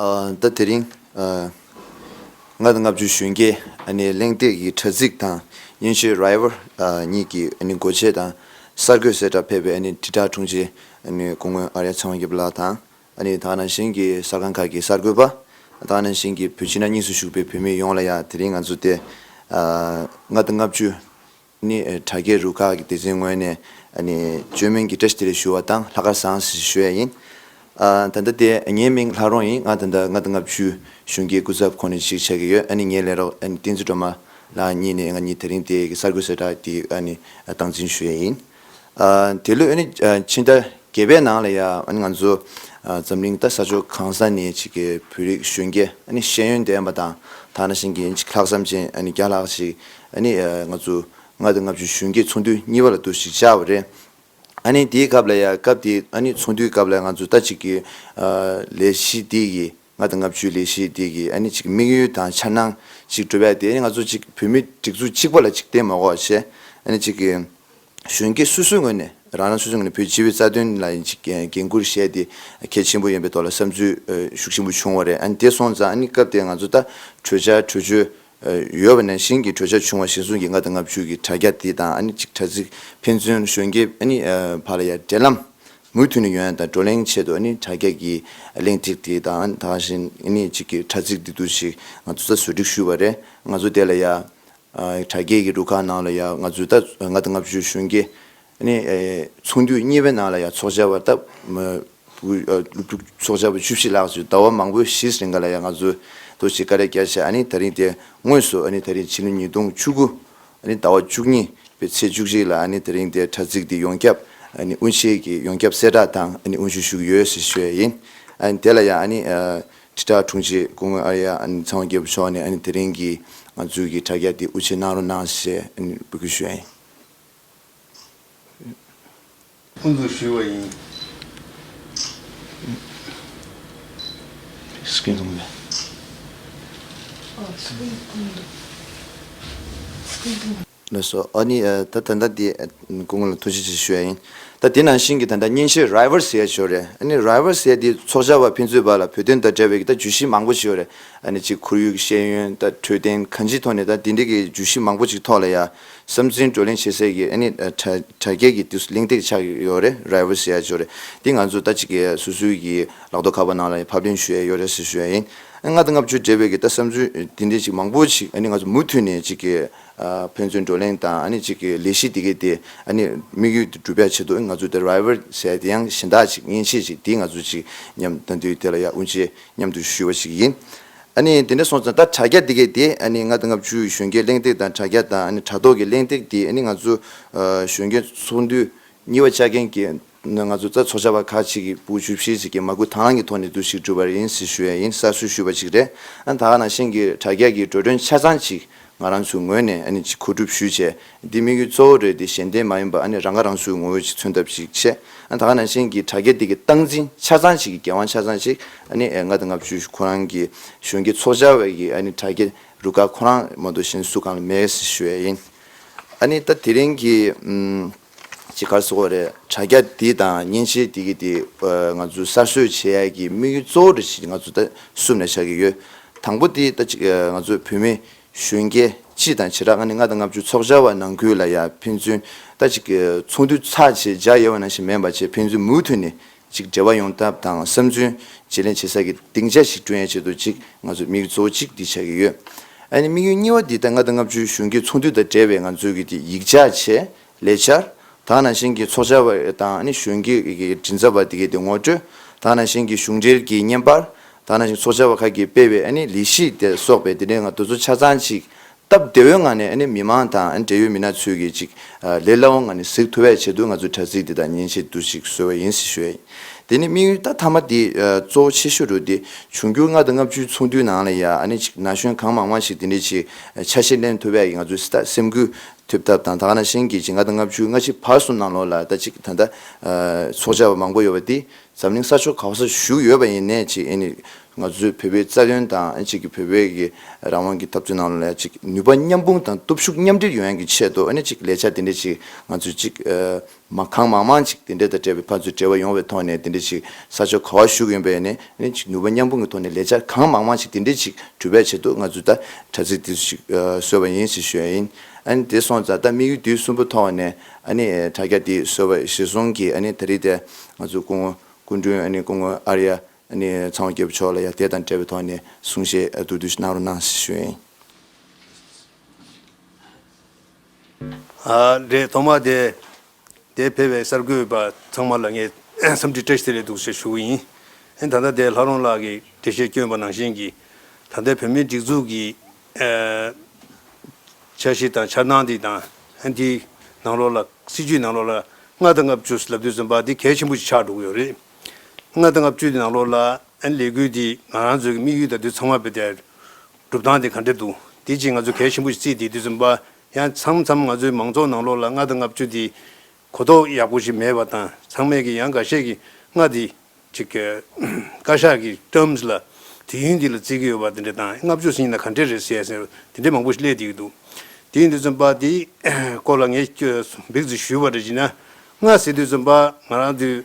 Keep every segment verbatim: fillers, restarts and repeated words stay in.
ཨ། ད་དེ་རིང་ཨ། ལྔ་དང་ལྔ་བཅུ་གཞོན་སྐྱེས་ཨ་ནི་གླེང་སྟེགས་ཀྱི་དྲ་ཚིགས་དང་སྙན་ཞུའི་རའི་ཝར་ཨ། གཉིས་ཀྱི་ཨ་ནི་འགོ་བྱེད་དང་གསར་འགོད་གསལ་བསྒྲགས་ཕེབས་པའི་ཨ་ནི་དྲིལ་བསྒྲགས་དྲུང་ཆེ་ཨ་ནི་སྐུ་ངོ་ཨརྱ་ཚེ་དབང་རྒྱལ་པོ་ལགས་དང་། ཨ་ནི་ད་ག་ནང་བཞིན་གྱི་གསར་ཁང་ཁག་གི་གསར་འགོད་པ། ད་ག་ནང་བཞིན་གྱི་བོད་ཕྱི་ནང་གཉིས་སུ་བཞུགས་པའི་བོད་མི་ཡོངས་ལ་ཡང་དེ་རིང་ང་ཚོ་དེ་ཨ། ལྔ་དང་ལྔ་བཅུ་ནི་དྲ་རྒྱའི་རུ་ཁག་གི་སྡེ་ཚན་ངོས་ནས་ཨ་ནི་བཅོས་མིན་གྱི་བཀྲ་ཤིས་བདེ་ལེགས་ཞུ་བ་དང་ལྷག་དཀར་བཟང་ཞེས་ཞུ་ཡ་ཡིན། ཨ། ད་ལྟ་དེ་ངའི་མིང་ལྷ་རོང་ཡིན། ང་ད་ལྟ་ལྔ་དང་ལྔ་བཅུ་གཞོན་སྐྱེས་སྐུ་ཚབ་ཁོངས་ནས་ཅིག་ཆགས་ཀྱི་ཡོད། ཨ་ནི་ངའི་ལས་རོགས་ཨ་ནི་བསྟན་འཛིན་སྒྲོལ་མ་ལགས་གཉིས་ནས་ང་གཉིས་དེ་རིང་དེ་གི་གསར་འགོད་གསལ་བསྒྲགས་དེ་ཨ་ནི་སྟངས་འཛིན་ཞུ་ཡ་ཡིན། ཨ། དེ་ལོ་ཨ་ནི་ཨ། ཕྱི་ཟླ་བརྒྱད་པའི་ནང་ལ་ཡ་ཨ་ནི་ང་ཚོ་ཨ། འཛམ་གླིང་ད་ས་ཕྱོགས་གང་ས་ནས་ཅིག་གི་བོད་རིགས་གཞོན་སྐྱེས་ཨ་ནི་ཤེས་ཡོན་ལྡན་པ་དང་ད་ག་ནང་བཞིན་གྱི་ཅིག་ལྷག་བསམ་ཅན་ཨ་ནི་བརྒྱ་ལྷག་ཅིག་ཨ་ནི་ཨ། ང་ཚོ་ལྔ་དང་ལྔ་བཅུ་གཞོན་སྐྱེས་ཚོགས་འདུ་གཉིས་པ་ལ་འདུ་ཞིག་བཅར་བ་རེད། ཨ་ནི་དེའི་སྐབས་ལ་ཡ་སྐབས་དེ་ཨ་ནི་ཚོགས་འདུའི་སྐབས་ལ་ང་ཚོ་ད་ཅིག་གི་ཨ། ལས་གཞི་དེ་གི་ལྔ་དང་ལྔ་བཅུའི་ལས་གཞི་དེ་གི་ཨ་ནི་ཅིག་དམིགས་ཡུལ་དང་འཆར་སྣང་ཅིག་བསྒྲུབས་ཡ་དེ་ཨ་ནི་ང་ཚོ་ཅིག་བོད་མི་སྒྲིག་འཛུགས་གཅིག་པ་ལ་ཅིག་བརྟེན་མ་དགོས་པ་བྱས་ཨ་ནི་ཅིག་གི་གཞོན་སྐྱེས་སོ་སོའི་ངོས་ནས་རང་རང་སོ་སོའི་ངོས་ནས་བོད་སྤྱི་པའི་རྩ་དོན་ལ་ཡིན་ཅིག་འགན་འཁུར་བཞེས་ཏེ་གལ་ཆེན་པོ་ཡིན་པའི་ཐོག་ལ་བསམ་ཚུལ་ཤུགས་ཆེན་པོ་བྱུང་བ་རེད། ཨ་ནི་དེ་སོང་ཙང་ཨ་ནི་སྐབས་དེ་ང་ཚོ་ད་གྲོས་འཆར་གྲོས་ཆོད་ཡོད་པ་ནང་བཞིན་གྱི་གྲོས་འཆར་བྱུང་བ་གཞིར་བཟུང་གིས་ལྔ་དང་ལྔ་བཅུ་གི་དྲ་རྒྱ་དེ་དང་ཨ་ནི་ཅིག་དྲ་ཚིགས་ཕན་ཚུན་གཞོན་སྐྱེས་ཨ་ནི་བར་ལ་ཡ་འབྲེལ་ལམ་མུ་མཐུད་ནས་ཡོང་ཡ་དང་བགྲོ་གླེང་ཆེད་དུ་ཨ་ནི་དྲ་རྒྱ་གི་གླེང་སྟེགས་དེ་དང་ད་ག་ནང་བཞིན་ཨ་ནི་ཅིག་གི་དྲ་ཚིགས་འདི་འདུག་ཞིག་ང་ཚོ་ད་བཟོ་སྒྲིག་ཞུས་པ་རེད། ང་ཚོ་དེ་ལ་ཡ། ཨ། དྲ་རྒྱའི་གི་རུ་ཁག་ནང་ལ་ཡ་ང་ཚོའི་ད་ལྔ་དང་ལྔ་བཅུ་གཞོན་སྐྱེས་ཨ་ནི་ཨེ། ཚོགས་འདུ་གཉིས་པའི་ནང་ལ་ཡ་ཚོགས་བཅར་བ་ད་ཨ། སློབ་ཕྲུག་ཚོགས་བཅར་བ་བཅུ་བཞི་ལྷག་ཙམ་ཟླ་བ་མང་པོའི་ཞིག་རིང་ག་ལ་ཡ་ང་ཚོས་ཏོག་ཙམ་དཀའ་ལས་བརྒྱབ་བྱས་ཨ་ནི་ད་རིང་དེ་དངོས་སུ་ཨ་ནི་ད་རིང་ཕྱི་ལོ་ཉིས་སྟོང་བཅུ་དགུ་ཨ་ནི་ཟླ་བ་བཅུ་གཉིས་པའི་ཚེས་བཅུ་གཅིག་ལ་ཨ་ནི་ད་རིང་དེ་དྲ་ཚིགས་འདི་ཡོངས་ཁྱབ་ཨ་ནི་དབུ་འབྱེད་ཀྱི་ཡོངས་ཁྱབ་གསལ་བསྒྲགས་དང་ཨ་ནི་དབུ་འབྱེད་ཞུ་གི་ཡོད་ཟེར་ཞུ་ཡ་ཡིན། ཨ་ནི་དེ་ལ་ཡ་ཨ་ནི་ཨ། དྲིལ་བསྒྲགས་དྲུང་ཆེ་སྐུ་ངོ་ཨརྱ་ཨ་ནི་ཚེ་དབང་རྒྱལ་པོ་མཆོག་ནས་ཨ་ནི་དེ་རིང་གི་ང་ཚོའི་གི་དྲ་རྒྱ་འདི་དབུ་འབྱེད་གནང་རོགས་གནང་ཞེས་ཨ་ནི་འབོད་སྐུལ་ཞུ་ཡ་ཡིན། ཕུན་ཚོགས་ཞུ་བ་ཡིན། སྐད་གཏོང་མེད། ལགས་སོ། ཨ་ནི་ཨ། ད་ད་ལྟ་འདི་ཨ། སྐུ་ངོ་ལ་ཐུགས་རྗེ་ཆེ་ཞུ་ཡ་ཡིན། ད་དེ་ནང་བཞིན་གྱི་ད་ལྟ་སྙན་ཞུའི་རའི་ཝར་ཟེར་ཡ་ཅིག་ཡོད་རེད། ཨ་ནི་རའི་ཝར་ཟེར་ཡ་འདི་ཚོགས་བཅར་བ་ཕན་ཚུན་བར་ལ་བོད་དོན་དང་འབྲེལ་བའི་གི་ད་བརྗོད་གཞི་མང་པོ་ཞིག་ཡོད་རེད། ཨ་ནི་ཅིག་ཁོར་ཡུག་ཤེས་ཡོན་ད་འཕྲོད་བསྟེན་གང་ཅིའི་ཐོག་ནས་ད་འདི་འདྲའི་གི་བརྗོད་གཞི་མང་པོ་ཅིག་ཐོག་ལ་ཡ་བསམ་ཚུལ་བགྲོ་གླེང་བྱེད་སའི་གི་ཨ་ནི་ཨ། དྲ་དྲ་རྒྱའི་གི་དུས་སུ་གླེང་སྟེགས་ཆགས་ཡོད་རེད། རའི་ཝར་ཟེར་ཡ་ཅིག་ཡོད་རེད། འདི་ང་ཚོ་ད་ཅིག་གི་སོ་སོའི་གི་ལག་ཐོག་ཁ་པར་ནང་ལ་ཡ་ཕབ་ལེན་ཞུ་ཡ་ཡོད་རེད་ཟེར་ཞུ་ཡ་ཡིན། ཨ། ལྔ་དང་ལྔ་བཅུ་འབྲེལ་བའི་གི་ད་བསམ་ཚུལ་འདི་འདྲའི་ཅིག་མང་པོ་ཅིག་ཨ་ནི་ང་ཚོ་མུ་མཐུད་ནས་ཅིག་གི་ཨ། ཕན་ཚུན་བགྲོ་གླེང་དང་ཨ་ནི་ཅིག་གི་ལས་གཞི་དེ་གའི་དེ་ཨ་ནི་དམིགས་ཡུལ་དེ་འགྲུབ་ཡ་ཆེད་དུ་ང་ཚོ་དེ་རའི་ཝར་ཟེར་དེ་ཡང་གཞན་དག་ཅིག་མཉེན་ཆས་ཅིག་དེ་ང་ཚོ་ཅིག་མཉམ་ད་དུས་དེ་ལ་ཡ་དབུ་འབྱེད་མཉམ་དུ་ཞུས་པ་ཞིག་ཡིན། ཨ་ནི་དེ་འདྲ་སོང་ཙང་ད་དྲ་རྒྱ་དེ་གའི་དེ་ཨ་ནི་ལྔ་དང་ལྔ་བཅུ་གཞོན་སྐྱེས་གླེང་སྟེགས་དང་དྲ་རྒྱ་དང་ཨ་ནི་དྲ་ཐོག་གི་གླེང་སྟེགས་དེ་ཨ་ནི་ང་ཚོ་ཨ། གཞོན་སྐྱེས་ཚོགས་འདུ་གཉིས་པ་བཅར་མཁན་གྱི་ང་ཚོ་རྩ་ཚོགས་བཅར་བ་ཁག་ཅིག་གིས་ཕྲུ་གུ་བཅུ་བཞི་ཅིག་གིས་མ་བསྐུལ་དང་བླངས་ཀྱི་ཐོག་ནས་འདུ་ཞིག་བསྒྲུབས་པ་ཡིན་ཟེར་ཞུ་ཡ་ཡིན། གསར་ཞུ་ཞུས་པ་ཅིག་རེད། ཨ། ད་ག་ནང་བཞིན་གྱི་དྲ་རྒྱ་གི་འགྲོ་གྲོན་ཆ་ཚང་ཅིག་ང་རང་ཚོའི་ངོས་ནས་ཨ་ནི་ཅིག་མཁོ་སྒྲུབ་ཞུས་བྱས་འདི་དམིགས་ཡུལ་གཙོ་བོ་རེད། འདི་གཞན་བརྟེན་མ་ཡིན་པ་ཨ་ནི་རང་ཁ་རང་གསོའི་ངོ་བོ་ཅིག་མཚོན་ཐབས་ཤིག་བྱས། ཨ། ད་ག་ནང་བཞིན་གྱི་དྲ་རྒྱ་འདི་གི་སྟངས་འཛིན་ཆ་ཚང་ཅིག་གི་འགན་དབང་ཆ་ཚང་ཅིག་ཨ་ནི་ལྔ་དང་ལྔ་བཅུ་ཁོ་རང་གི་གཞོན་སྐྱེས་ཚོགས་བཅར་བའི་གི་ཨ་ནི་དྲ་རྒྱ་རུ་ཁག་ཁོ་རང་མ་གཏོགས་གཞན་སུ་གང་ལ་མེད་ཟེར་ཞུ་ཡ་ཡིན། ཨ་ནི་ད་དེ་རིང་གི་ཨམ། ཅིག་ག་རེ་ཟེར་དགོས་རེད། དྲ་རྒྱ་འདི་དང་མཉེན་ཆས་འདི་གི་དེ་ཨ། ང་ཚོས་གསར་བཟོས་བྱེད་ཡ་གི་དམིགས་ཡུལ་གཙོ་བོ་རེ་ཞིག་ང་ཚོ་ད་གསུམ་ནས་ཆགས་ཀྱི་ཡོད། དང་པོ་དེ་ད་ཅིག་ཨ། ང་ཚོ་བོད་མི་གཞོན་སྐྱེས་སྤྱི་དང་བྱེ་བྲག་ཨ་ནི་ལྔ་དང་ལྔ་བཅུ་ཚོགས་བཅར་བ་ནང་ཁུལ་ལ་ཡ་ཕན་ཚུན་ད་ཅིག་ཨ། ཚོགས་འདུ་ཚར་བྱས་མཇལ་ཡོད་པ་ནང་བཞིན་མིན་པ་བྱས་ཕན་ཚུན་མུ་མཐུད་ནས་ཅིག་འབྲེལ་བ་ཡོང་ཐབས་དང་བསམ་ཚུལ་བརྗེ་ལེན་བྱེད་ས་གི་སྡིངས་ཆ་ཞིག་བསྐྲུན་ཡ་ཆེད་དུ་ཅིག་ང་ཚོ་དམིགས་ཡུལ་གཙོ་བོ་གཅིག་འདི་ཆགས་ཀྱི་ཡོད། ཨ་ནི་དམིགས་ཡུལ་གཉིས་པ་འདི་ད་ལྔ་དང་ལྔ་བཅུའི་གཞོན་སྐྱེས་ཚོགས་འདུ་དང་འབྲེལ་བའི་ང་ཚོའི་གི་དེ་ཡིག་ཆ་བྱས་ལས་འཆར་ད་ག་ནང་བཞིན་གྱི་ཚོགས་བཅར་བ་དང་ཨ་ནི་གཞོན་སྐྱེས་ཀྱི་མགྲིན་ཚབ་པ་དེ་གའི་དེ་ངོ་སྤྲོད་ད་ག་ནང་བཞིན་གྱི་གཞུང་འབྲེལ་གྱི་བརྙན་པར་ད་ག་ནང་བཞིན་ཚོགས་བཅར་བ་ཁག་གིས་སྤེལ་བའི་ཨ་ནི་ལས་གཞི་དེ་སོགས་པའི་དེ་འདྲའི་ང་དེ་ཚོ་ཆ་ཚང་ཅིག་སྟབས་བདེ་བོའི་ངང་ནས་ཨ་ནི་མི་མང་དང་ཨ་ནི་འབྲེལ་ཡོད་མི་སྣ་ཚོས་ཀྱིས་ཅིག་ལས་སླ་བོའི་ངང་ནས་གཟིགས་ཐུབ་པའི་ཆེད་དུ་ང་ཚོས་དྲ་ཚིགས་འདི་དང་མཉེན་ཆས་འདུ་ཞིག་བཟོས་པ་ཡིན་ཞེས་ཞུ་ཡ་ཡིན། དེ་ནི་དམིགས་ཡུལ་ད་མཐའ་མ་འདི་གཙོ་བོ་ཆེ་ཤོས་རུ་འདི་འབྱུང་འགྱུར་ལྔ་དང་ལྔ་བཅུའི་ཚོགས་འདུའི་ནང་ལ་ཡ་ཨ་ནི་ཅིག་ན་གཞོན་གང་མང་མང་ཞིག་དེ་འདྲའི་ཅིག་ཆ་ཤས་ལེན་ཐུབ་པའི་ང་ཚོའི་སེམས་འགུལ་ ཐུབ་ཐབས་དང་། ད་ག་ནང་བཞིན་གྱི་ཅིག་ལྔ་དང་ལྔ་བཅུ་ང་གཅིག་བར་གསུམ་ནང་ལོགས་ལ་ད་ཅིག་ད་ལྟ་ཚོགས་བཅར་བ་མང་པོ་ཡོད་པ་འདི་འཛམ་གླིང་ས་ཕྱོགས་ག་པར་བཞུགས་ཡོད་པ་ཡིན་ནའི་ཅིག་ཨ་ནི་ང་ཚོའི་བོད་པའི་རྩ་དོན་དང་ཨ་ནི་ཅིག་གི་བོད་པའི་གི་རང་དབང་གི་འཐབ་རྩོད་ནང་ལོགས་ལ་ཅིག་ནུས་པ་མཉམ་སྤུངས་དང་སྟོབས་ཤུགས་མཉམ་འབྲེལ་ཡོང་ཡག་གི་ཆེད་དུ་ཨ་ནི་ཅིག་ལས་འཆར་དེ་འདྲ་ཅིག་ང་ཚོས་ཅིག་མ་གང་མང་མང་ཅིག་དེ་འདྲ་དང་འབྲེལ་བའི་ཕར་ཚུར་འབྲེལ་བ་ཡོང་བའི་ཐོག་ནས་དེ་འདྲ་ཅིག་ས་ཕྱོགས་ག་པར་བཞུགས་ཡིན་པ་ཡིན་ནའི་ཨ་ནི་ཅིག་ནུས་པ་མཉམ་སྤུངས་ཀྱི་ཐོག་ནས་ལས་འཆར་གང་མང་མང་ཅིག་དེ་འདྲ་ཅིག་སྒྲུབ་པའི་ཆེད་དུ་ང་ཚོས་ད་དྲ་ཚིགས་དེ་ཚོ་ཞིག་བཟོས་པ་ཡིན་ཞེས་ཞུ་ཡ་ཡིན། ཨ་ནི་དེ་སོང་ཙང་ད་དམིགས་ཡུལ་དུས་གསུམ་པོ་ཐོག་ནས་ཨ་ནི་དྲ་རྒྱ་དེ་བཟོས་པ་གཞིར་བཟུང་གིས་ཨ་ནི་ད་རེས་དེ་ང་ཚོ་སྐུ་ངོ་སྐུ་མགྲོན་ཨ་ནི་སྐུ་ངོ་ཨར་ཡ་ཨ་ནི་ཚངས་དབྱངས་རྒྱལ་པོ་མཆོག་ལ་ཡང་དེ་དང་འབྲེལ་བའི་ཐོག་ནས་གསུང་བཤད་ཐུབ་ཐུབ་ཞིག་གནང་རོགས་གནང་ཞེས་ཞུ་ཡ་ཡིན། ཨ་རེད། ཐོག་མ་དེ་དེ་ཕེབས་པའི་གསར་འགོད་པ་ཚང་མ་ལ་ངས་འཚམས་འདྲི་བཀྲ་ཤིས་བདེ་ལེགས་འདུག་ཟེར་ཞུ་གི་ཡིན། ཨ་ནི་ད་ལྟ་དེ་ལྷ་རོང་ལགས་ཀྱིས་འགྲེལ་བཤད་བསྐྱོན་པ་ནང་བཞིན་གྱི་ད་ལྟའི་བོད་མིའི་སྒྲིག་འཛུགས་ཀྱི་ཨ་འཆར་གཞི་དང་འཆར་སྣང་འདི་དང་ཨ་ནི་འདིའི་ནང་ལོགས་ལ་སྲིད་ཇུས་ནང་ལོགས་ལ་ལྔ་དང་ལྔ་བཅུ་ལབ་དུས་ཙམ་པ་འདི་གལ་ཆེན་པོ་ཞིག་ཆགས་འགྲོ་གི་ཡོད་རེད། ལྔ་དང་ལྔ་བཅུ་འདི་ནང་ལོགས་ལ་ཨ་ནི་ལས་འགུལ་འདི་ང་རང་ཚོའི་དམིགས་ཡུལ་དང་འདི་ཚང་མ་བེད་སྤྱོད་སྒྲུབ་སྟངས་དེ་ག་འདྲ་འདུག་འདི་ཅིག་ང་ཚོས་གལ་ཆེན་པོ་ཞིག་བརྩིས་བསྡད་དུས་ཙམ་པ། ཡང་མཚམས་མཚམས་ང་ཚོའི་མང་ཚོགས་ནང་ལོགས་ལ་ལྔ་དང་ལྔ་བཅུ་འདི་གོ་རྟོགས་ཡག་པོ་ཞིག་མེད་པ་དང་། ཚང་མས་ཀྱི་ཡང་འགའ་ཤས་ཀྱིས་ལྔ་འདི་ཅིག་གི་བཀའ་ཤག་གི་terms ལ་དུས་ཡུན་འདི་ལ་བརྩི་གི་ཡོད་པ་དེ་འདྲ་དང་། ལྔ་བཅུ་ཟིན་ན་ག་འདྲ་རེད་ཟེར་ཟེར་དེ་འདྲ་མང་པོ་ཞིག་སླེབས་བསྡད་ཀྱི་འདུག་དེ་ཡིན་དུས་ཙམ་པ་འདི་སྐོར་ལ་ངས་འབིགས་ཚིག་ཞུས་པ་རེད་ཅེ་ན། ལྔ་ཟེར་དུས་ཙམ་པ་ང་རང་ཚོའི་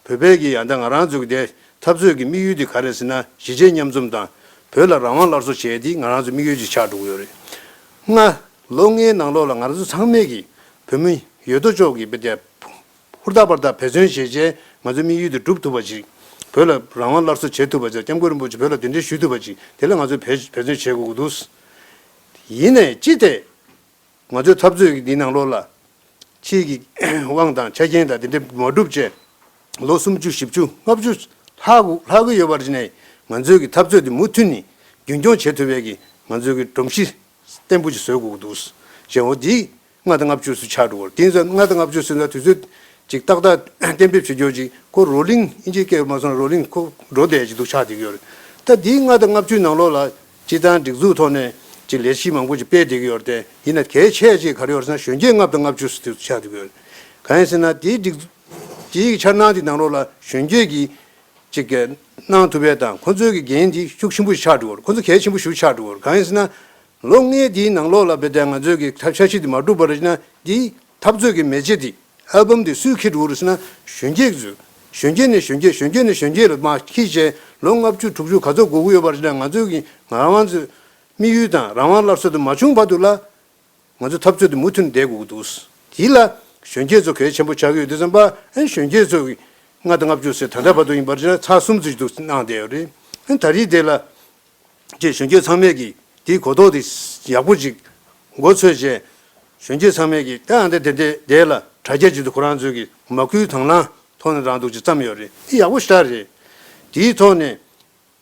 བོད་པའི་གི་ཡང་ད་ང་རང་ཚོ་གི་དེ་འཐབ་རྩོད་ཀྱི་དམིགས་ཡུལ་དེ་ག་རེ་ཟེར་ན། གཞིས་བྱེས་མཉམ་འཛོམས་དང་བོད་ལ་རང་དབང་སླར་གསོ་བྱེད་དེ་ང་རང་ཚོ་དམིགས་ཡུལ་ཅིག་ཆགས་འགྲོ་གི་ཡོད་རེད། ལྔ་ལོ་ལྔའི་ནང་ལོགས་ལ་ང་རང་ཚོ་ཚང་མས་ཀྱི་བོད་མི་ཡོད་དོ་ཅོག་གི་བོད་དེ་ཧུར་ཐག་པར་ཐག་འབད་བརྩོན་བྱས་རྗེས་ང་ཚོའི་དམིགས་ཡུལ་དེ་འགྲུབ་ཐུབ་པ་ཅིག་བོད་ལ་རང་དབང་སླར་གསོ་བྱེད་ཐུབ་པ་ཅིག་སྐྱབས་མགོན་རིན་པོ་ཆེ་བོད་ལ་གདན་འདྲེན་ཞུ་ཐུབ་པ་ཅིག་དེ་ལ་ང་ཚོས་འབད་འབད་བརྩོན་བྱེད་དགོས་ཀྱི་འདུག་ཡིན་ནའི་ཅི་སྟེ། ང་ཚོའི་འཐབ་རྩོད་ཀྱི་འདིའི་ནང་ལོགས་ལ་ཕྱིའི་གི་དབང་དང་ཆ་རྐྱེན་དང་དེ་འདྲ་མ་འགྲུབ་བྱས་ལོ་སུམ་ཅུ་བཞི་བཅུ་ལྔ་བཅུ་ལྷག་ལྷག་གི་ཡོད་པར་བྱས་ནས་ང་ཚོའི་གི་འཐབ་རྩོད་འདི་མུ་མཐུད་ནས་རྒྱུན་སྐྱོང་བྱེད་ཐུབ་པའི་གི་ང་ཚོའི་གི་སྒྲོམ་གཞི་བརྟན་པོ་ཞིག་བཟོ་དགོས་ཀྱི་འདུག་ཞེས་འོ་འདི་ལྔ་དང་ལྔ་བཅུ་སུ་ཆགས་འགྲོ་བར་དེ་ཚོ་ལྔ་དང་ལྔ་བཅུ་སུ་ན་དུས་ཚོད་ཅིག་ཏག་ཏག་གཏན་འབེབས་བྱེད་རྒྱུ་ཅིག་ཁོ་rolling ཨིན་ཇིའི་སྐད་མ་སོང་rolling ཁོ་འགྲོ་བསྡད་ཅིག་འདུག་ཆགས་བསྡད་ཀྱི་ཡོད་རེད། ད་འདིའི་ལྔ་དང་ལྔ་བཅུའི་ནང་ལོགས་ལ་སྤྱི་བཏང་སྒྲིག་འཛུགས་ཐོག་ནས་ཅིག་ལས་གཞི་མང་པོ་ཅིག་སྤེལ་བསྡད་ཀྱི་ཡོད་རེད་དེ། ཡིན་ན་གལ་ཆེ་ཅིག་ག་རེ་ཡོད་རེད་ཟེར་ན་གཞོན་སྐྱེས་ལྔ་དང་ལྔ་བཅུ་ཟེར་དུས་ཆགས་བསྡད་ཀྱི་ཡོད་རེད། གང་ཡིན་ཟེར་ན་དེའི་སྒྲིག་དེའི་འཆར་སྣང་དེ་ནང་ལོགས་ལ་གཞོན་སྐྱེས་ཀྱིས་ཅིག་གནང་ཐུབ་པའི་དང་ཁོ་ཚོའི་གི་འགན་དེ་ཤུགས་ཆེན་པོ་ཞིག་ཆགས་འགྲོ་གི་རེད། ཁོ་ཚོ་གལ་ཆེན་པོ་ཞིག་ཆགས་འགྲོ་གི་རེད། གང་ཡིན་ཟེར་ན། ལོ་ལྔའི་དེའི་ནང་ལོགས་ལ་བེད་དེ་ང་ཚོས་ཀྱི་ཐབས་འཆར་གཞི་དེ་མ་འགྲུབ་པ་རེད་ན་འདིའི་འཐབ་རྩོད་ཀྱི་མེ་ལྕེ་དེ་ཨལ་བམ་དེ་སུས་འཁྱེར་འགྲོ་རེད་ཟེར་ན་གཞོན་སྐྱེས་ཀྱི་ཚོས། གཞོན་སྐྱེས་ནས་གཞོན་སྐྱེས་གཞོན་སྐྱེས་ནས་གཞོན་སྐྱེས་ལ་མར་འཁྱེར་བྱས་ལོ་ལྔ་བཅུ་དྲུག་ཅུ་ག་ཚོད་འགོར་གྱི་ཡོད་པ་རེད་ན་ང་ཚོས་ཀྱི་ང་རང་ཚོའི་དམིགས་ཡུལ་དང་རང་དབང་སླར་གསོ་དེ་མ་བྱུང་བར་དུ་ལ་ང་ཚོའི་འཐབ་རྩོད་དེ་མུ་མཐུད་ནས་བསྡད་དགོས་ཀྱི་འདུག་དེ་ལ་གཞོན་སྐྱེས་ཚོ་གལ་ཆེན་པོ་ཆགས་ཀྱི་ཡོད་དུས་ཙམ་པ་ཨ་ནི་གཞོན་སྐྱེས་ཚོ་གི་ལྔ་དང་ལྔ་བཅུ་ཟེར་ད་ལྟ་བར་དུ་ཡིན་པར་བྱས་ན་ཚར་གསུམ་ཙམ་ཞིག་འདུག་གནང་བསྡད་ཡོད་རེད། ཨ་ནི་ད་རེས་དེ་ལ། ཅེས་གཞོན་སྐྱེས་ཚང་མས་ཀྱིས་དེའི་གོ་རྟོགས་དེ་ཡག་པོ་ཅིག་མགོ་ཚོས་བྱས། གཞོན་སྐྱེས་ཚང་མས་ཀྱིས་ད་ཨ་འདི་དེ་འདྲའི་དེ་ལ་དྲ་རྒྱ་ཅིག་ཏུ་ཁོ་རང་ཚོས་ཀྱིས་མ་བསྐུལ་དང་བླངས་ཐོག་ནས་རང་འདུག་ཅིག་བརྩམས་ཡོད་རེད། དེ་ཡག་པོ་ཞེ་དྲག་རེད། དེའི་ཐོག་ནས་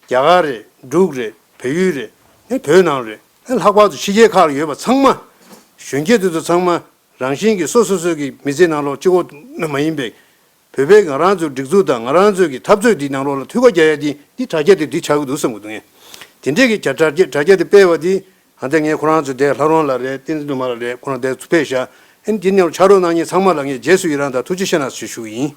རྒྱ་གར་རེད། འབྲུག་རེད། བལ་ཡུལ་རེད། ཨེ་བོད་ནང་རེད། ཨེ་ལྷག་པར་དུ་ཕྱི་རྒྱལ་ཁག་ལ་ཡོད་པ་ཚང་མ་གཞོན་སྐྱེས་དེ་ཚོ་ཚང་མ་རང་བཞིན་གྱིས་སོ་སོ་སོའི་གི་མི་ཚེའི་ནང་ལོགས་གཅིག་པོ་མ་ཡིན་པའི། བོད་པའི་ང་རང་ཚོའི་སྒྲིག་འཛུགས་དང་ང་རང་ཚོའི་གི་འཐབ་རྩོད་འདིའི་ནང་ལོགས་ལ་ཐུགས་ཁ་རྒྱག་ཡ་འདི་འདི་དྲ་རྒྱ་དེ་འདི་ཆགས་ཀྱི་འདུག་བསམ་གྱི་འདུག་ངས། དེ་འདྲས་ཀྱི་དྲ་དྲ་རྒྱ་དྲ་རྒྱ་དེ་སྤེལ་བ་འདི་ཧ་ད་ངས་ཁོ་རང་ཚོ་དེ་ལྷ་རོང་ལགས་རེད། བསྟན་འཛིན་སྒྲོལ་མ་ལགས་རེད། ཁོ་རང་དེ་ཚོ་ཕེབས་ཤག་ཨ་ནི་འདི་ནས་ཕྱག་རོགས་གནང་མཁན་ཚང་མ་ལ་ངས་རྗེས་སུ་ཡི་རང་དང་ཐུགས་རྗེ་ཆེ་གནང་ཞེས་ཞུ་གི་ཡིན།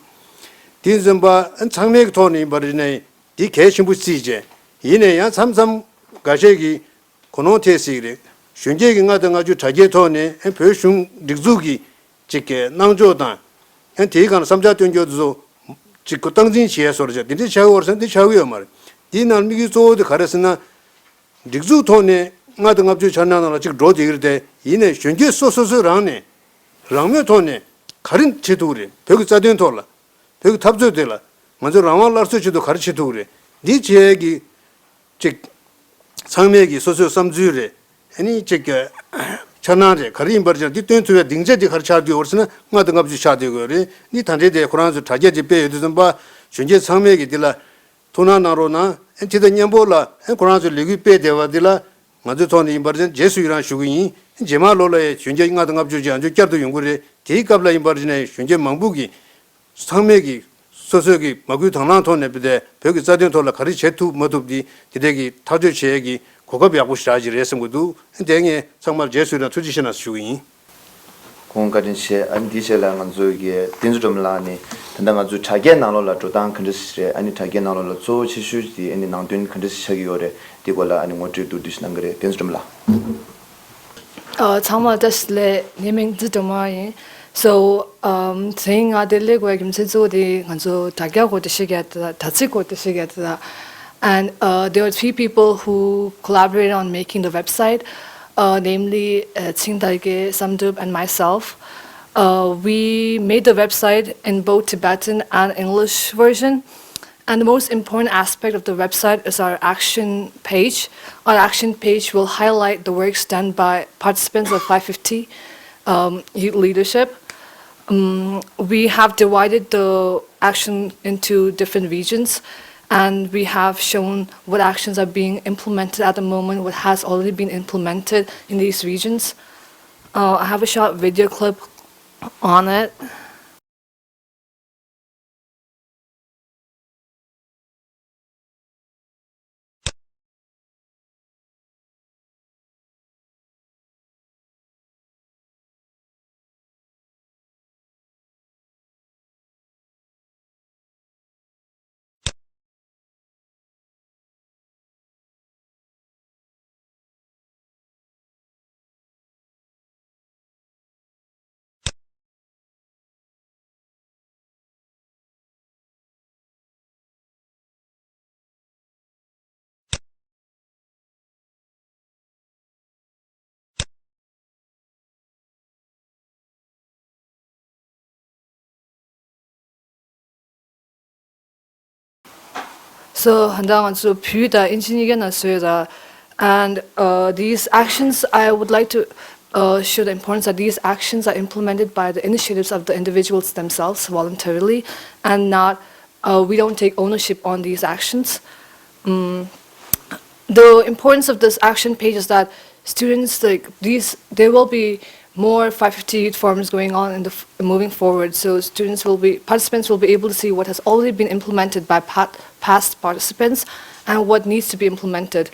དེ་ཙམ་པ་ཨ་ནི་ཚང་མའི་གི་ཐོག་ནས་ཡིན་པ་རེད་ནའི་འདི་གལ་ཆེན་པོ་བརྩིས་བྱས། ཡིན་ནའི་ཡང་མཚམས་མཚམས་འགའ་ཤས་ཀྱིས། གོ་ནོར་ཐེབས་སྲིད་ཀྱི་རེད། གཞོན་སྐྱེས་ཀྱི་ལྔ་དང་ལྔ་བཅུ་དྲ་རྒྱའི་ཐོག་ནས་ཨེ་བོད་གཞུང་སྒྲིག་འཛུགས་ཀྱི་ཅིག་གི་གནང་ཕྱོགས་དང་། ཨེ་དེའི་སྒང་ལ་བསམ་འཆར་སྟོན་རྒྱུ་དེ་ཚོ་ཅིག་གི་སྟངས་འཛིན་བྱེད་ཡ་བཟོ་འདྲ་ཅིག་དེ་འདྲ་ཆགས་ཀྱི་ཡོད་རེད་ཟེར་ན་དེ་ཆགས་ཀྱི་ཡོད་མ་རེད། དེའི་ནང་དམིགས་ཡུལ་གཙོ་བོ་དེ་ག་རེ་ཟེར་ན། སྒྲིག་འཛུགས་ཐོག་ནས་ལྔ་དང་ལྔ་བཅུ་འཆར་སྣང་ནང་ལ་ཅིག་འགྲོ་བསྡད་ཀྱི་རེད་དེ། ཡིན་ནའི་གཞོན་སྐྱེས་སོ་སོ་སོའི་རང་ནས་རང་མོས་ཐོག་ནས་ག་རེ་བྱེད་ཐུབ་ཀྱི་རེད། བོད་ཀྱི་རྩ་དོན་ཐོག་ལ། བོད་ཀྱི་འཐབ་རྩོད་དེ་ལ་ང་ཚོས་རང་དབང་སླར་གསོའི་ཆེད་དུ་ག་རེ་བྱེད་ཐུབ་ཀྱི་རེད། འདི་བྱེད་ཡས་ཀྱི་ཅིག་ཚང་མས་ཀྱི་སོ་སོའི་བསམ་ཚུལ་རེད། ཨ་ནི་ཅིག་གི་འཆར་སྣང་རེད། ག་རེ་ཡིན་པར་བྱས་འདི་སྟོན་ཐུབ་པའི་སྡིངས་ཆ་འདི་ག་རེ་ཆགས་བསྡད་ཡོད་རེད་ཟེར་ན་ལྔ་དང་ལྔ་བཅུ་ཆགས་བསྡད་ཡོད་རེད། འདི་ད་ལྟའི་དེ་ཁོ་རང་ཚོས་དྲ་རྒྱ་ཅིག་སྤེལ་ཡོད་དུས་ཙམ་པ་གཞོན་སྐྱེས་ཚང་མས་ཀྱི་འདི་ལ་ཐུགས་སྣང་གནང་རོགས་གནང་། ཨ་ནི་དེ་དང་མཉམ་པོ་ལ་ཨ་ནི་ཁོ་རང་ཚོས་ལས་འགུལ་སྤེལ་བསྡད་པ་འདི་ལ་ང་ཚོའི་ཐོག་ནས་ཡིན་པར་བྱས་རྗེས་སུ་ཡི་རང་ཞུ་གི་ཡིན། རྗེས་མ་ལོ་ལ་ཡང་གཞོན་སྐྱེས་ལྔ་དང་ལྔ་བཅུ་ཅིག་ཨ་ཚོ་བསྐྱར་དུ་ཡོང་གི་རེད། དེའི་སྐབས་ལ་ཡིན་པར་བྱས་ནས་གཞོན་སྐྱེས་མང་པོ་གིས་ཚང་མས་ཀྱི་ སོ་སོས་ཀྱི་མ་བསྐུལ་དང་བླངས་ཐོག་ནས་བོད་དེ་བོད་ཀྱི་རྩ་དོན་ཐོག་ལ་ག་རེ་བྱེད་ཐུབ་མ་ཐུབ་འདི་དེ་འདྲས་ཀྱི་ཐག་གཅོད་བྱེད་ཡས་ཀྱི་གོ་སྐབས་ཡག་པོ་ཞེ་དྲག་ཅིག་རེད་བསམ་གྱི་འདུག་དེ་ངས་ཚང་མར་རྗེས་སུ་ཡི་རང་ཐུགས་རྗེ་ཆེ་གནང་ཞུ་གི་ཡིན། ཁོང་བཀའ་དྲིན་ཆེ། ཨ་ནི་དེའི་རྗེས་ལ་ང་ཚོ་གི་བསྟན་འཛིན་སྒྲོལ་མ་ལགས་ནས་ད་ལྟ་ང་ཚོའི་དྲ་རྒྱའི་ནང་ལོགས་ལ་འགྲོ་སྟངས་ག་འདྲ་ཞིག་རེད། ཨ་ནི་དྲ་རྒྱའི་ནང་ལོགས་ལ་གཙོ་བོ་ཆེ་ཤོས་དེ་ཨ་ནི་ནང་དོན་ག་འདྲ་ཞིག་ཆགས་ཀྱི་ཡོད་རེད། དེའི་སྐོར་ལ་ཨ་ནི་ངོ་སྤྲོད་མདོར་བསྡུས་ཤིག་གནང་གི་རེད། བསྟན་འཛིན་སྒྲོལ་མ་ལགས། ཨ། ཚང་མ་བཀྲ་ཤིས་བདེ་ལེགས། ངའི་མིང་བསྟན་འཛིན་སྒྲོལ་མ་ཡིན། So, um, དེ་རིང་ང་འདིར་སླེབས་དགོས་པའི་རྒྱུ་མཚན་གཙོ་བོ་དེ་ང་ཚོ་དྲ་རྒྱ་སྐོར་དུ་ཤེས་རྒྱུ་དང་། དྲ་ཚིགས་སྐོར་དུ་ཤེས་རྒྱུ་དང་། And, uh, there were three people who collaborated on making the website, uh, namely, uh, Ching Dargye, Samdrup, and myself. Uh, we made the website in both Tibetan and English version. And the most important aspect of the website is our action page. Our action page will highlight the works done by participants of five fifty, um, youth leadership. Um, we have divided the action into different regions, and we have shown what actions are being implemented at the moment, what has already been implemented in these regions. Uh, I have a short video clip on it. So, ད་ང་ཚོ་བོད་དང་ཨིན་ཇི་གཉིས་ཀའི་ནང་བཟོས་ཡོད། And, uh, these actions, I would like to, uh, show the importance that these actions are implemented by the initiatives of the individuals themselves voluntarily and not, uh, we don't take ownership on these actions. Mm. The importance of this action page is that students, like, these, there will be more five fifty youth forums going on in the f-, moving forward. So students will be, participants will be able to see what has already been implemented by pa-, past participants and what needs to be implemented.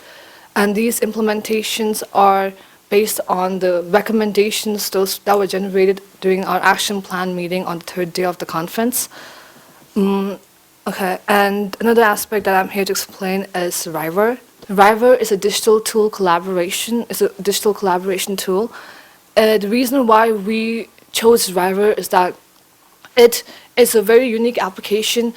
And these implementations are based on the recommendations, those that were generated during our action plan meeting on the third day of the conference. Mm, Okay, and another aspect that I'm here to explain is River. River is a digital tool collaboration, is a digital collaboration tool. Uh, the reason why we chose River is that it is a very unique application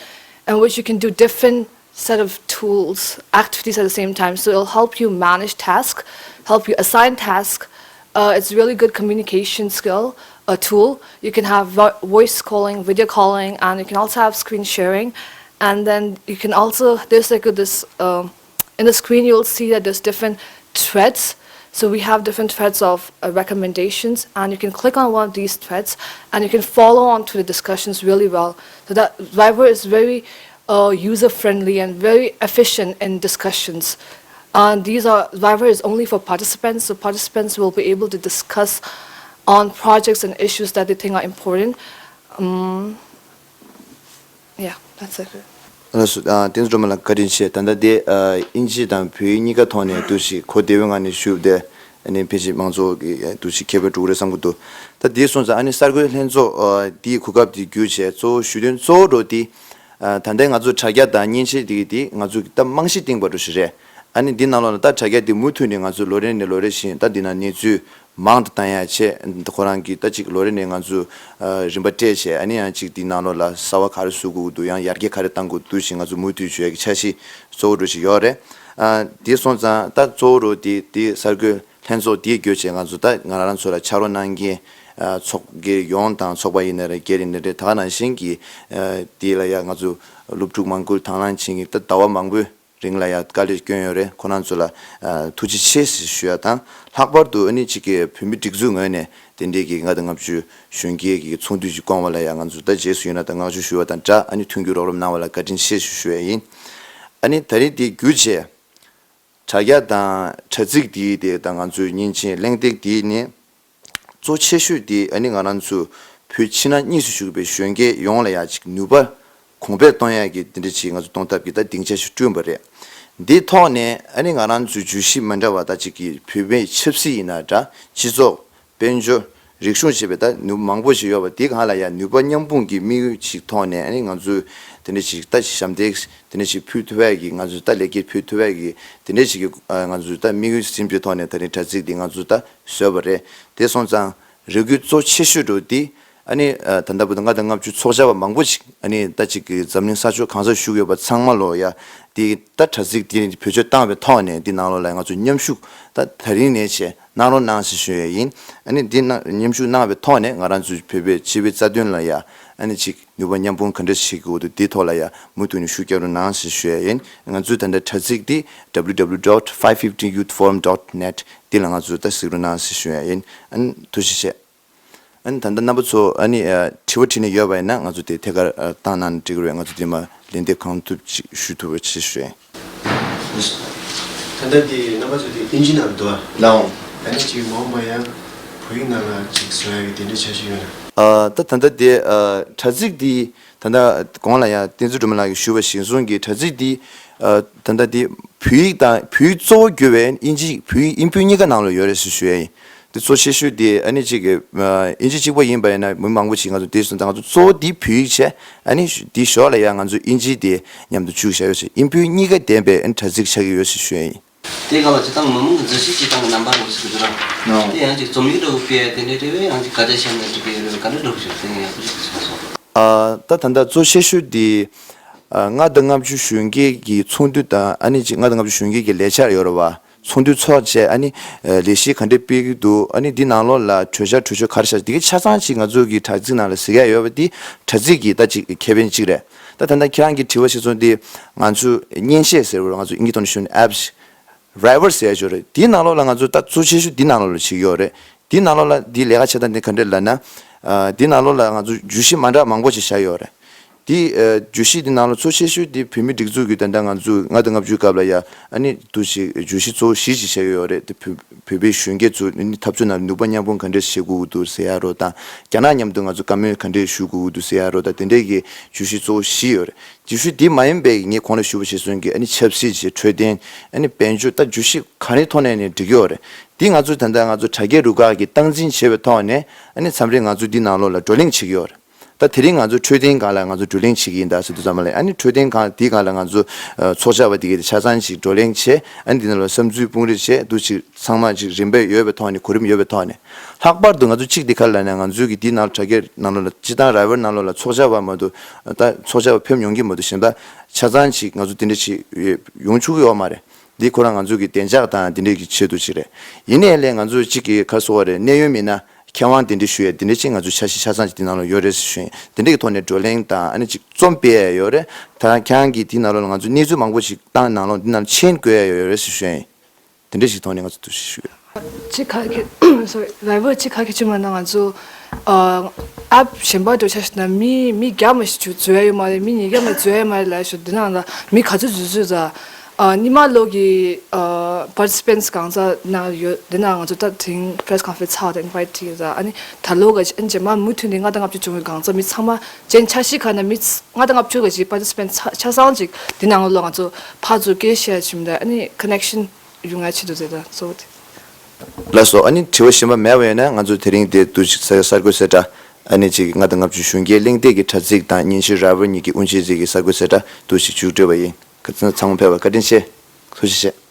in which you can do different set of tools, activities at the same time. So it'll help you manage tasks, help you assign tasks, uh, it's really good communication skill, a tool. You can have vo-, voice calling, video calling, and you can also have screen sharing. And then you can also, there's like this, um, in the screen, you'll see that there's different threads. So we have different threads of, uh, recommendations, and you can click on one of these threads, and you can follow on to the discussions really well. So that Viber is very uh, user-friendly and very efficient in discussions. And these are, Viber is only for participants, so participants will be able to discuss on projects and issues that they think are important. Um, yeah, that's it. ལགས་སོ། ཨ། བསྟན་འཛིན་སྒྲོལ་མ་ལགས་བཀའ་དྲིན་ཆེ། ད་ལྟ་དེ་ཨ་ཨིན་ཇི་དང་བོད་ཡིག་གཉིས་ཀ་ཐོག་ནས་འདུག་སེ་གོ་བདེ་བོའི་ངང་ནས་ཞུས་པ་དེ། ཨ་ནི་ཕལ་ཆེར་མང་ཚོགས་ཀྱིས་འདུག་སེ་མཁས་པོ་འགྲོ་གི་རེད་བསམ་གྱི་འདུག་ད་དེ་སོང་ཙང་ཨ་ནི་གསར་འགོད་ལྷན་ཚོགས་ཨ་དེའི་གོ་སྐབས་དེ་བརྒྱུད་བྱས་གཙོ་བོ་ཞུ་དོན་གཙོ་བོ་འདྲ་བོ་དེ། ཨ། ད་ལྟའི་ང་ཚོ་དྲ་རྒྱ་དང་མཉེན་ཆས་དེ་གི་དེ་ང་ཚོ་གི་ད་རྨང་གཞི་བཏིང་པ་འདྲ་ཞིག་རེད། ཨ་ནི་འདི་ནང་ལོགས་ལ་ད་དྲ་རྒྱ་དེ་མུ་མཐུད་ནས་ང་ཚོ་ལོ་རེ་ནས་ལོ་རེ་བཞིན་ད་འདི་ན་གནས་ཚུལ་མང་དུ་བཏང་ཡ་བྱས། ཁོ་རང་གི་ད་ཅིག་ལོ་རེ་ནས་ང་ཚོ་ཨ་རིམ་པ་སྤྲད་བྱས། ཨ་ནི་ཡང་ཅིག་འདི་ནང་ལོགས་ལ་གསར་བ་ག་རེ་བཟོ་དགོས་ཀྱི་འདུག་ཡང་ཡར་རྒྱས་ག་རེ་གཏང་དགོས་འདུག་ཞེས་ང་ཚོ་མུ་མཐུད་ཞུ་ཡ་གི་འཆར་གཞི་གཙོ་བོ་འདྲ་ཞིག་ཡོད་རེད། ཨ། དེ་སོང་ཙང་ད་གཙོ་བོ་འདྲ་བོ་དེ་དེ་གསར་འགོད་ལྷན་ཚོགས་འདིའི་བརྒྱུད་བྱས་ང་ཚོ་ད་ང་རང་ཚོ་ལ་ཕྱག་རོགས་གནང་མཁན་ཨ་ཚོགས་སྒེར་ཡོངས་དང་ཚོགས་པ་ཡིན་ན་རེད། སྒེར་ཡིན་ན་རེད། ད་ག་ནང་བཞིན་གྱི་ཨ་འདི་ལ་ཡ་ང་ཚོ་སློབ་ཕྲུག་མང་པོས་དང་བླངས་བྱེད་མཁན་ད་ཟླ་བ་མང་པོའི་རིང་ལ་ཡ་དཀའ་ལས་བསྐྱོན་ཡོད་རེད། ཁོ་རང་ཚོ་ལ་ཨ་ཐུགས་རྗེ་ཆེ་ཞེས་ཞུ་ཡ་དང་། ལྷག་པར་དུ་ཨ་ནི་གཅིག་གི་བོད་མི་སྒྲིག་འཛུགས་ངོས་ནས་དེ་འདྲའི་གི་ལྔ་དང་ལྔ་བཅུ་གཞོན་སྐྱེས་ཀྱི་ཚོགས་འདུ་ཞིག་བསྐོང་བ་ལ་ཡ་ང་ཚོ་ད་རྗེས་སུ་ཡི་རང་དང་བསྔགས་བརྗོད་ཞུ་བ་དང་སྦྲགས། ཨ་ནི་མཐུན་འགྱུར་རོགས་རམ་གནང་བ་ལ་བཀའ་དྲིན་ཆེ་ཞེས་ཞུ་ཡ་ཡིན། ཨ་ནི་ད་རེས་འདི་བརྒྱུད་བྱས། དྲ་རྒྱ་དང་དྲ་ཚིགས་འདིའི་དེ་དང་ང་ཚོའི་མཉེན་ཆས་གླེང་སྟེགས་འདིའི་ནི་གཙོ་ཆེ་ཤོས་དེ་ཨ་ནི་ང་རང་ཚོ་བོད་ཕྱི་ནང་གཉིས་སུ་བཞུགས་པའི་གཞོན་སྐྱེས་ཡོངས་ལ་ཡ་ཅིག་ནུས་པ་ གོང་འཕེལ་གཏོང་ཡག་གི་དེ་འདྲ་ཞིག་ང་ཚོ་གཏོང་ཐབས་ཀྱི་ད་སྡིངས་ཆ་ཞིག་བསྐྲུན་པ་རེད། འདིའི་ཐོག་ནས་ཨ་ནི་ང་རང་ཚོའི་བརྗོད་གཞི་མི་འདྲ་བ་ད་ཅིག་གི་བོད་པའི་ཆབ་སྲིད་ཡིན་ན་འདྲ། སྤྱི་ཚོགས། དཔལ་འབྱོར། རིག་གཞུང་ཞེས་པའི་ད་ནུས་པ་མང་པོ་ཞིག་ཡོད་པ་འདི་སྒང་ལ་ཡང་ནུས་པ་མཉམ་སྤུངས་ཀྱི་དམིགས་ཡུལ་ཞིག་ཐོག་ནས་ཨ་ནི་ང་ཚོས་དེ་འདྲ་ཞིག་ད་ཞབས་འདེགས་དེ་འདྲ་ཞིག་ཕུལ་ཐུབ་ཡག་གི་ང་ཚོས་ད་ལེགས་སྐྱེས་ཕུལ་ཐུབ་ཡག་གི་དེ་འདྲ་ཞིག་གི་ང་ཚོས་ད་དམིགས་ཡུལ་ཟིན་པའི་ཐོག་ནས་ད་རིང་དྲ་ཚིགས་འདི་ང་ཚོས་ད་བཟོས་པ་རེད། དེ་སོང་ཙང་རེ་སྐུལ་གཙོ་ཆེ་ཤོས་འགྲོ་འདི་ཨ་ནི་ད་ལྟ་བར་དུ་ལྔ་དང་ལྔ་བཅུ་ཚོགས་བཅར་བ་མང་པོ་ཞིག་ཨ་ནི་ད་ཅིག་གི་འཛམ་གླིང་ས་ཕྱོགས་གང་སར་བཞུགས་ཡོད་པ་ཚང་མ་ལོ་ཡ་འདི་ད་དྲ་ཚིགས་འདི་བེད་སྤྱོད་བཏང་བའི་ཐོག་ནས་འདི་ནང་ལོགས་ལ་ང་ཚོས་མཉམ་ཞུགས་ད་ད་རིང་ནས་བྱས། གནང་རོགས་གནང་ཞེས་ཞུ་ཡས་ཡིན། ཨ་ནི་འདི་ནང་མཉམ་ཞུགས་གནང་བའི་ཐོག་ནས་ང་རང་ཚོའི་བོད་པའི་སྤྱི་པའི་རྩ་དོན་ལ་ཡ་ཨ་ནི་ཅིག་ནུས་པ་མཉམ་སྤུངས་ག་འདྲ་བྱེད་དགོས་འདུག་འདིའི་ཐོག་ལ་ཡ་མུ་མཐུད་ནས་ཤུགས་རྒྱག་རོགས་གནང་ཞེས་ཞུ་ཡས་ཡིན། ང་ཚོའི་ད་ལྟ་དྲ་ཚིགས་འདི་www dot five fifty youth forum dot net འདི་ལ་ང་ཚོ་ད་གཟིགས་རོགས་གནང་ཞེས་ཞུ་ཡས་ཡིན། ཨ་ནི་ཐུགས་རྗེ་ཆེ། ཨ་ནི་ད་ལྟ་རྣམ་པ་ཚོ་ཨ་ནི་ཨ་དྲི་བ་དྲིས་ནས་ཡོད་པ་ཡིན་ན་ང་ཚོ་དེ་ཐད་ཀར་ཨ་བཏང་གནང་ནས་འགྲིག་གི་རེད། ང་ཚོ་དེ་མ་ལན་འདེབས་གང་ཐུབ་ཅིག་ཞུ་ཐུབ་པ་ཅིག་ཞུ་ཡིན། ད་ལྟ་དེ་རྣམ་པ་ཚོ་དེ་ཨིན་ཇི་ནང་འདུག་ཨ། ལའོ། ཨ་ནི་ཅིག་མ་འོངས་པ་ཡང་བོད་ཡིག་ནང་ལ་ཅིག་བཟོ་ཡག་གི་དེ་འདྲའི་འཆར་གཞི་ཡོད་ན། ཨ་ད་ད་ལྟ་དེ་ཨ་དྲ་ཚིགས་དེ་ད་ལྟ་གོང་ལ་ཡང་བསྟན་འཛིན་སྒྲོལ་མ་ལགས་ཀྱིས་ཞུས་པ་གཞིར་བཟུང་གིས་དྲ་ཚིགས་དེ་ཨ་ད་ལྟ་དེ་བོད་ཡིག་དང་བོད་ཡིག་གཙོ་བོ་གྱུར་བའི་ཨིན་ཇི་བོད་ཡིག་ཨིན་བོད་གཉིས་ཀ་ནང་ལ་ཡོད་རེད་ཟེར་ཞུ་ཡ་ཡིན། དེ་གཙོ་ཆེ་ཤོས་དེ་ཨ་ནི་གཅིག་གི་ཨིན་ཇི་གཅིག་པ་ཡིན་པ་ཡིན་ན་མི་མང་པོ་ཞིག་ང་ཚོ་དེ་སོང་ཙང་ང་ཚོ་གཙོ་བོ་དེ་བོད་ཡིག་བྱས། ཨ་ནི་དེའི་ཞོར་ལ་ཡང་ང་ཚོ་ཨིན་ཇི་དེ་མཉམ་དུ་བཅུག་བཞག་ཡོད་ཟེར། ཨིན་བོད་གཉིས་ཀ་ལྡན་པའི་ཨ་ནི་དྲ་ཚིགས་ཆགས་ཀྱི་ཡོད་ཟེར་ཞུ་ཡ་ཡིན། དེའི་སྒང་ལ་སྤྱིར་བཏང་མི་མང་གི་འཛུལ་ཞུགས་བྱེད་སྟངས་ཀྱི་རྣམ་པ་འདྲ་བོ་ཞིག་གི་འདུག་ར། ནོ། དེ་ཡང་ཅིག་རྩོམ་ཡིག་འདྲ་བོ་སྤེལ་ཡ་དེ་འདྲའི་འདྲ་བོ་ཡང་ཅིག་ག་འདྲ་བྱས་ནས་འགྲིག་གི་ཡོད་རེད། ག་འདྲ་འདྲ་བོ་ཞིག་དེ་ཡང་ཡག་པོ་ཞིག་ཆགས་སོང་། ཨ་ད་ད་ལྟ་གཙོ་ཆེ་ཤོས་དེ་ཨ་ལྔ་དང་ལྔ་བཅུ་གཞོན་སྐྱེས་ཀྱི་ཚོགས་འདུ་དང་ཨ་ནི་ཅིག་ལྔ་དང་ལྔ་བཅུ་གཞོན་སྐྱེས་ཀྱི་ལས་འཆར་ཡོད་རེད་བ། ཚོགས་འདུ་ཚོགས་བྱས་ཨ་ནི་ལས་གཞི་ག་འདྲ་སྤེལ་གྱི་འདུག་ཨ་ནི་འདི་ནང་ལོགས་ལ་གྲོས་འཆར་གྲོས་ཆོད་ག་རེ་བཞག་འདི་གའི་ཆ་ཚང་ཅིག་ང་ཚོ་གི་དྲ་ཚིགས་ནང་ལ་གཟིགས་ཡ་ཡོད་པ་འདི་དྲ་ཚིགས་ཀྱི་ད་ཅིག་ཁེ་ཕན་ཅིག་རེད། ད་ད་ལྟ་ཁྱེད་རང་གི་དྲི་བ་ཞིག་སོང་འདི་ང་ཚོ་མཉེན་ཆས་ཟེར་བ་ང་ཚོ་ཨིན་སྐད་ཐོག་ནས་ཞུ་ན་ཨེབ་ཅིག་རའི་ཝར་ཟེར་ཡ་ཅིག་ཡོད་རེད། འདི་ནང་ལོགས་ལ་ང་ཚོ་ད་གཙོ་ཆེ་ཤོས་འདི་ནང་ལོགས་ལ་བྱེད་ཀྱི་ཡོད་རེད། འདི་ནང་ལོགས་ལ་འདི་ལས་ཀ་བྱེད་སྟངས་འདི་ག་འདྲ་ལབ་ན། ཨ་འདི་ནང་ལོགས་ལ་ང་ཚོ་བརྗོད་གཞི་མ་འདྲ་མང་པོ་ཞིག་བཞག་ཡོད་རེད། འདི་ཨ་བརྗོད་གཞི་འདི་ནང་ལ་གཙོ་ཆེ་ཤོས་འདི་བོད་མིའི་སྒྲིག་འཛུགས་ཀྱི་ད་ལྟ་ང་ཚོ་ལྔ་དང་ལྔ་བཅུའི་སྐབས་ལ་ཡ་ཨ་ནི་འདུག་ཅིག་བརྗོད་གཞི་གཙོ་བོ་བཞི་ཞིག་བཞག་ཡོད་རེད། དེ་བོད་བོད་པའི་གཞོན་སྐྱེས་ཚོ་ཨ་ནི་འཐབ་རྩོད་ནང་ནུས་པ་མཉམ་སྤུངས་ག་འདྲ་བྱེད་དགོས་ཀྱི་འདུག་ཟེར་ཡ་རོ་དང་། རྒྱ་ནག་མཉམ་དུ་ང་ཚོ་བཀའ་མོལ་ག་འདྲ་ཞུ་དགོས་ཀྱི་འདུག་ཟེར་ཡ་རོ་དང་དེ་འདྲའི་གི་བརྗོད་གཞི་གཙོ་བོ་བཞི་ཡོད་རེད། བརྗོད་གཞི་འདི་མ་ཡིན་པའི་ངས་གོང་ལ་ཞུས་པ་ཞིག་སོང་གི་ཨ་ནི་ཆབ་སྲིད་ཀྱི་འཕྲོད་བསྟེན་ཨ་ནི་དཔལ་འབྱོར་ད་བརྗོད་གཞི་ག་རེའི་ཐོག་ནས་ནས་འགྲིག་གི་ཡོད་རེད། འདི་ང་ཚོ་ད་ལྟ་ང་ཚོ་དྲ་རྒྱའི་རུ་ཁག་གིས་སྟངས་འཛིན་བྱེད་པའི་ཐོག་ནས་ཨ་ནི་མཚམས་རེ་ང་ཚོ་འདི་ནང་ལོགས་ལ་བགྲོ་གླེང་བྱེད་ཀྱི་ཡོད་རེད། ད་དེ་རིང་ང་ཚོ་འཕྲོད་བསྟེན་སྒང་ལ་ང་ཚོ་བགྲོ་གླེང་བྱེད་ཀྱི་ཡིན་ད་ཟེར་དུས་ཙམ་པ་ལ་ཨ་ནི་འཕྲོད་བསྟེན་སྒང་འདི་སྒང་ལ་ང་ཚོ་ཚོགས་བཅར་བ་འདི་གས་དེ་ཆ་ཚང་ཞིག་བགྲོ་གླེང་བྱས། ཨ་ནི་འདི་ནང་ལ་བསམ་ཚུལ་སྤུངས་རེས་བྱས་འདུག་ཅིག་ཚང་མ་ཅིག་རིམ་པས་ཡོད་པའི་ཐོག་ནས་གོ་རིམ་ཡོད་པའི་ཐོག་ནས། ལྷག་པར་དུ་ང་ཚོ་གཅིག་འདི་ག་ལ་ནས་ང་ཚོའི་གི་འདི་ནང་ལ་དྲ་རྒྱའི་ནང་ལོགས་ལ་སྤྱི་བཏང་རའི་ཝར་ནང་ལོགས་ལ་ཚོགས་བཅར་བ་མ་གཏོགས་ད་ཚོགས་བཅར་བ་ཕེབས་མྱོང་གི་མ་གཏོགས་གཞན་པ་ཆ་ཚང་ཅིག་ང་ཚོ་འདི་འདྲ་ཅིག་ཡོང་བཅུག་གི་ཡོད་མ་རེད། འདི་ཁོ་རང་ང་ཚོ་གི་བདེ་འཇགས་དང་འདི་འདྲའི་གི་ཆེད་དུ་ཅིག་རེད། ཡིན་ནའི་ལས་ང་ཚོ་གཅིག་གི་ག་སོ་བ་རེད། གནད་ཡོད་མི་སྣ་མཁས་དབང་གདན་འདྲེན་ཞུ་ཡས་འདི་འདྲ་ཅིག་ང་ཚོ་འཆར་གཞི་ཆ་ཚང་ཅིག་འདི་ནང་ལ་ཡོད་རེད་ཟེར་ཞུ་ཡིན། འདི་འདྲ་གི་ཐོག་ནས་བགྲོ་གླེང་དང་ཨ་ནི་ཅིག་རྩོམ་སྤེལ་ཡས་ཡོད་རེད། ད་ཁྱེད་རང་གིས་འདི་ནང་ལོགས་ལ་ང་ཚོ་གནས་ཚུལ་མང་པོ་ཅིག་བཏང་ནང་ལོགས་འདི་ནང་ལ་མཆན་འགོད་ཡས་ཡོད་རེད་ཟེར་ཞུ་ཡིན། དེ་འདྲ་ཞིག་ཐོག་ནས་ང་ཚོ་འདུ་ཤེས་ཞུ་ཡོད། ཅི་ག་གི་སོ་རི་རའི་ཝར་ཅི་ག་གི་ཅི་མ་ན་ང་ཚོ་ཨ་ཨེབ་གཞན་པ་འགྲོ་ཆ་ཞིག་ན་མི་མི་བརྒྱ་མ་ཞིག་འཛུལ་ཡ་ཡོད་མ་རེད། མི་ཉིས་བརྒྱ་མ་འཛུལ་ཡ་ཡོད་མ་རེད་ལབ་ཞུ། འདི་ནང་ལ་མི་ག་ཚོད་འཛུལ་འཛུལ་ཟ། ཨ་ཉི་མ་ལོ་གི་ཨ་པར་ཊི་སི་པེན་ཊི་གང་ཟ་ན་ཡོད། འདི་ན་ང་ཚོ་ད་དེང་པི་རེ་སི་ཀོན་ཕ་རེན་སི་ཚར་ཏེ་ཨིན་ཝའི་ཊི་བྱས་ཟ། ཨ་ནི་ད་ལོ་ག་ཅི་ཨ་ནི་རྗེས་མ་མུ་མཐུད་ནས་ལྔ་དང་ལྔ་བཅུ་བྱུང་བའི་གང་ཟ་མི་ཚང་མ་ཅན་འཆར་གཞི་ཁ་ན་མི་ལྔ་དང་ལྔ་བཅུ་ག་ཅི་པར་ཊི་སི་པེན་ཊི་ཆ་ཆ་ཚང་ཅིག་འདི་ནང་ལོ་ང་ཚོ་ཕར་ཚུར་སྐད་ཆ་བཤད་བྱུང་། ད་ཨ་ནི་ཀོ་ནེག་ཤན་ཡོང་ཡ་ཆེད་དུ་ཟེར་ད་གཙོ་བོ་དེ། ལགས་སོ། ཨ་ནི་དྲི་བ་གཞན་པ་མེད་པ་ཡོད་ན་ང་ཚོ་དེ་རིང་དེ་འདུ་ཞིག་ས་གསར་འགོད་གསལ་བསྒྲགས་ཨ་ནི་ཅིག་ལྔ་དང་ལྔ་བཅུ་གཞོན་སྐྱེས་གླེང་སྟེགས་ཀྱི་དྲ་ཚིགས་དང་མཉེན་ཆས་རའི་ཝར་གཉིས་ཀྱི་དབུ་འབྱེད་ཚིག་གི་གསར་འགོད་གསལ་བསྒྲགས་འདུ་ཞིག་མཇུག་སྒྲིལ་བ་ཡིན། ཁ་ཚང་ཚང་མ་ཕེབས་པར་བཀའ་དྲིན་ཆེ། ཐུགས་རྗེ་ཆེ།